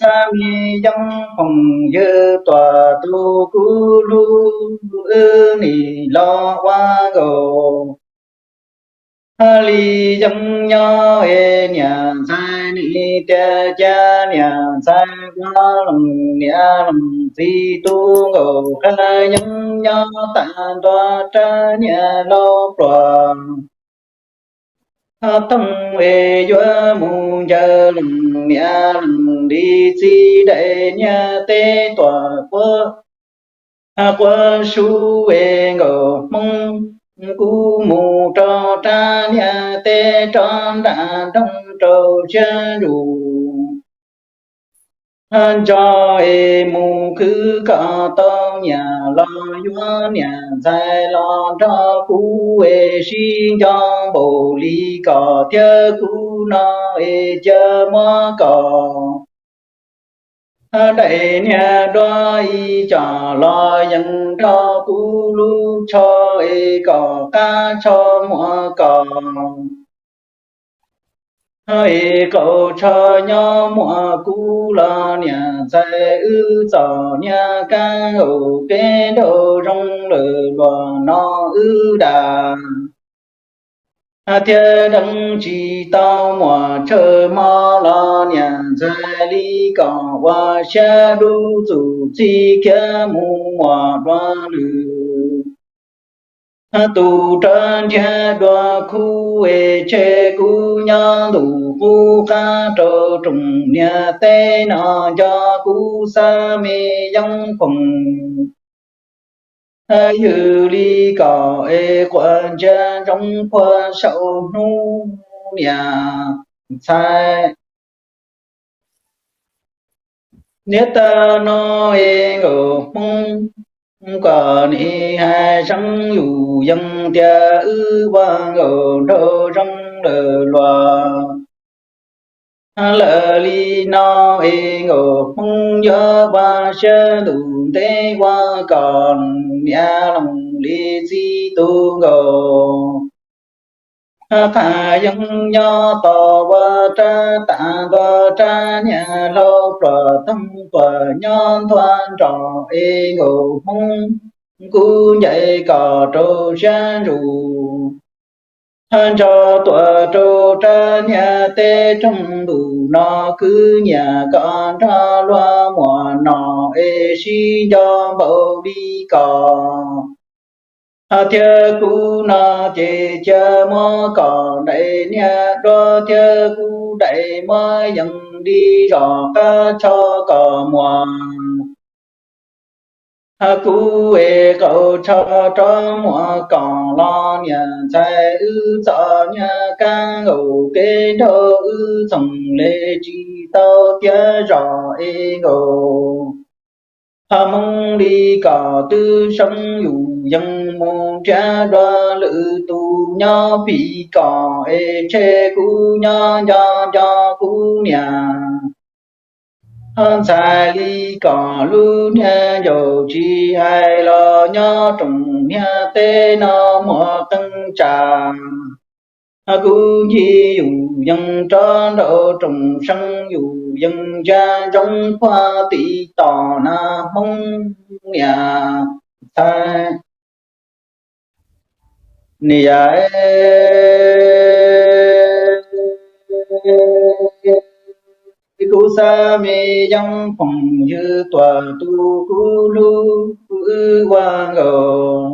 Xab me yeeb phoom ywg tuam tus kuv hlub, wb nim los ua nkauj li yeeb nyob es niam ntxhais nim tias cia niam ntxhais ua leej niam leej txiv tus nkauj qab yeeb nyob tag ntua rab niag laus pluas. Toog es yuav mus ncaws leej niam leej li txiv daim niag teb tuam quav, quav sub es nkauj hmoob. Kuv mus rau rab niag teb rov nram nroog rau siab zus. Nco es mus khwv kom tau nyiam los yuav niam ntxhais los nrog kuv es sib nco npaum li kom thiab kuv no es cia muab kom daim niag duab ib co los yees nrog kuv lub tsho es kom qab tsho muag kom es qaum tsho nyob muaj kuv los niam ntxhais wb txom nyem kab haum peb nraug zoo lawm luag no wb dag thiab deev tsis tau muaj tsawg hmo los niam ntxhais li kom ua siab dub txuj txij khiav mus muaj dua lwm tus rov nrhiav dua khub es tseg kuv nyob ntuj qub qab rau rooj niam teb no nco kuv xab me yeeb phoom ywg li kom es quas ntsia ntsoov puag saum hnub niam ntxhais. Niam tais no es nkauj hmoob, kom nim hais seeb yus yees tias wb ua nkauj nraug zoo lawm luag lawm li no es nkauj hmoob yuav ua siab ntuj ntev ua kom niam leej li txiv tus nkauj qab yeeb nyob tos ua rab tag ntua rab niag laus pluas toog tuam nyob ntua nrog es nkauj hmoob. Kuv ncaim kom rau siab zus nrog tuam rau rab niag teb roog ntuj no kwv nyiam kom nrog luag muaj no es sib nco npaum li kom thiab kuv no ces cia muab kom daim niag duab thiab kuv daim muab yees li zos qab tsho kom muaj kuv es qaum tsho rov muaj kom los niam ntxhais wb txom nyem kab nkaus kev nrauj wb txhoov le tsis tau tiav zos es nkaus ho hmoob li kom twb seeb yus yees mus nrhiav dua lwm tus nyob phim kom es tseg kuv nyob nco nco kuv niam Ntxhais li kom lub niag ncaus tsis hais los nyob rooj niag teb no muaj qee tsam. Kuv ncig yus yees rov nraum rooj seev yus yees ntsia ntsoov puag tim tom na Hmoob niam ntxhais. Niam, kuv xav me yeeb phooj ywg tuaj tu kuv hlub wb ua nkaus.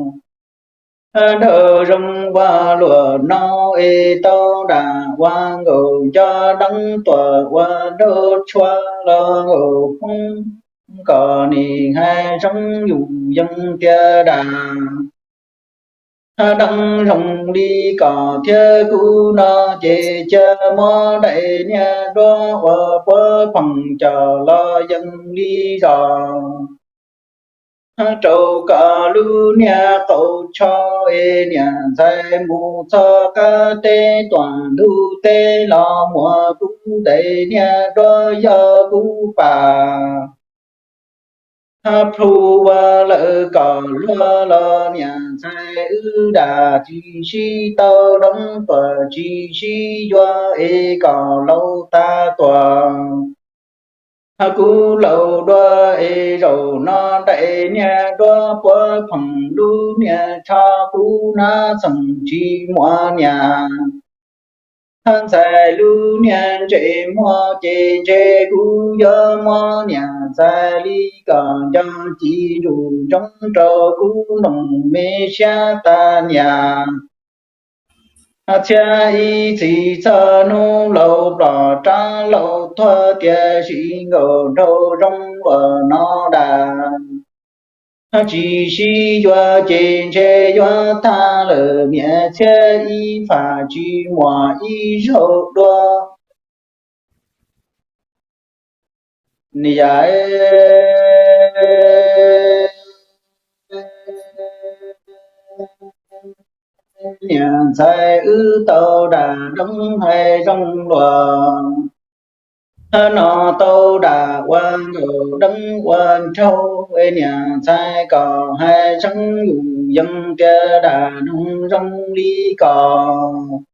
Nraug zoo ua luaj no es tau dam ua nkaus, nco deev tuaj ua nraug tshua los nkaus poob, kom nim hais zoo yus yees tiag dam. Deev zoo li kom thiab kuv no ces cia muab daim niag duab ua puab phoom coj los yees li zos rau kom lub niag qau tsho es niam ntxhais mus txog qab teb tuaj ntug teb los muab kuv daim niag duab yog kuv pam plhu ua lawm kom luag los niam ntxhais wb dam tsis sib tau deev tuaj tsis sib yuav es kom laus tag tuaj. Kuv laus dua es zaum no daim niag duab puab phoom lub niag tsho kuv nab txheem tsis muaj niam. Ntxhais lub niag ntsej muag ces ntshe kuv yuav muab niam ntxhais li kom nco ci ntsum ntsoov rau kuv nroog me siab tag niam. Txhiab ib txhis txog hnub laus plom rab laus tuag tiam sis nkaus nraug zoo luaj no dam. Tsis sib yuav ces ntshe yuav tag lawm niam, txhiab ib fam tsis muaj ib zaug dua. Niam, niam ntxhais wb tau dam deev hais zoo luaj no, tau dam ua nkaus deev ua nraug es niam ntxhais kom hais tseeb yus yees tiag dam noog zoo li kom.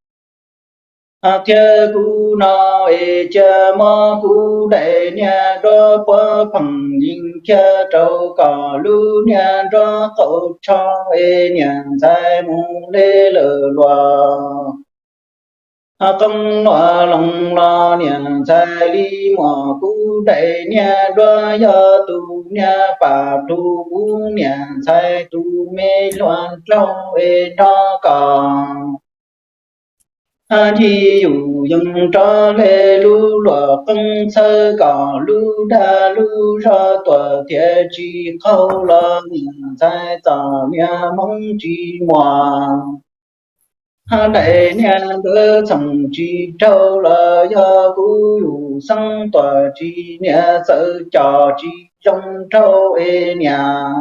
Thiab kuv no es cia muab kuv daim niag duab puab phoom yees kiag rau kom lub niag nruab qau tsho es niam ntxhais mus le lawm luaj. Qoob luaj loo los niam ntxhais li muab kuv daim niag duab yog tus niag pam plhu kuv niam ntxhais tus me hluas nraug es nrog kom ncig yus yees rov hle lub luam qoob txhawb kom lub dag lub zog tuaj thiaj tsis qaug los niam ntxhais txom niag hmoob tsis muaj. Daim niag ntawd txheem tsis raug los yog kuv yus xeeb tuaj tsis niam txawm coj tsis zoo raug es niam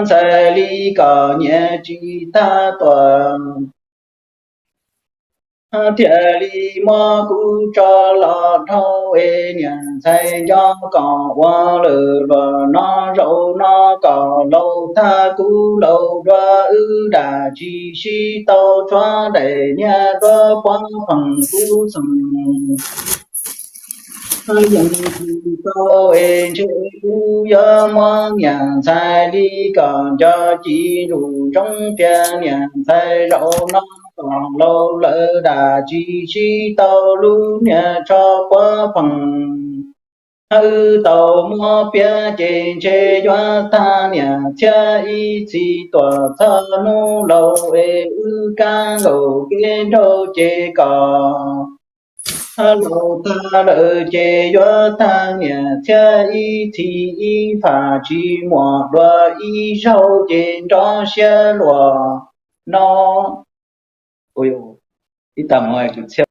ntxhais li kom nyiam tsis tag tuaj. Thiaj li muab kuv tso los dhau es niam ntxhais nco kom ua lawm luaj no zaum no kom laus tag kuv laus dua wb dam tsis sib tau tshuav daim niag duab puab phoom kuv xeem yees tsis tau es ntshe kuv yuav muab niam ntxhais li kom nco ci ntsum ntsoov tias niam ntxhais zaum no kom laus lawm dam tsis sib tau lub niag tsho puab phoom. Wb tau muab piav ces ntshe yuav tag niam txhiab ib txhis tuaj txog hnub laus es wb kab nkaus kev nraug ces kom laus tag lawm ces yuav tag niam txhiab ib txhis ib fam tsis muaj dua ib zaug ces nrov siab luaj no. Ib tag hmo tus txhiab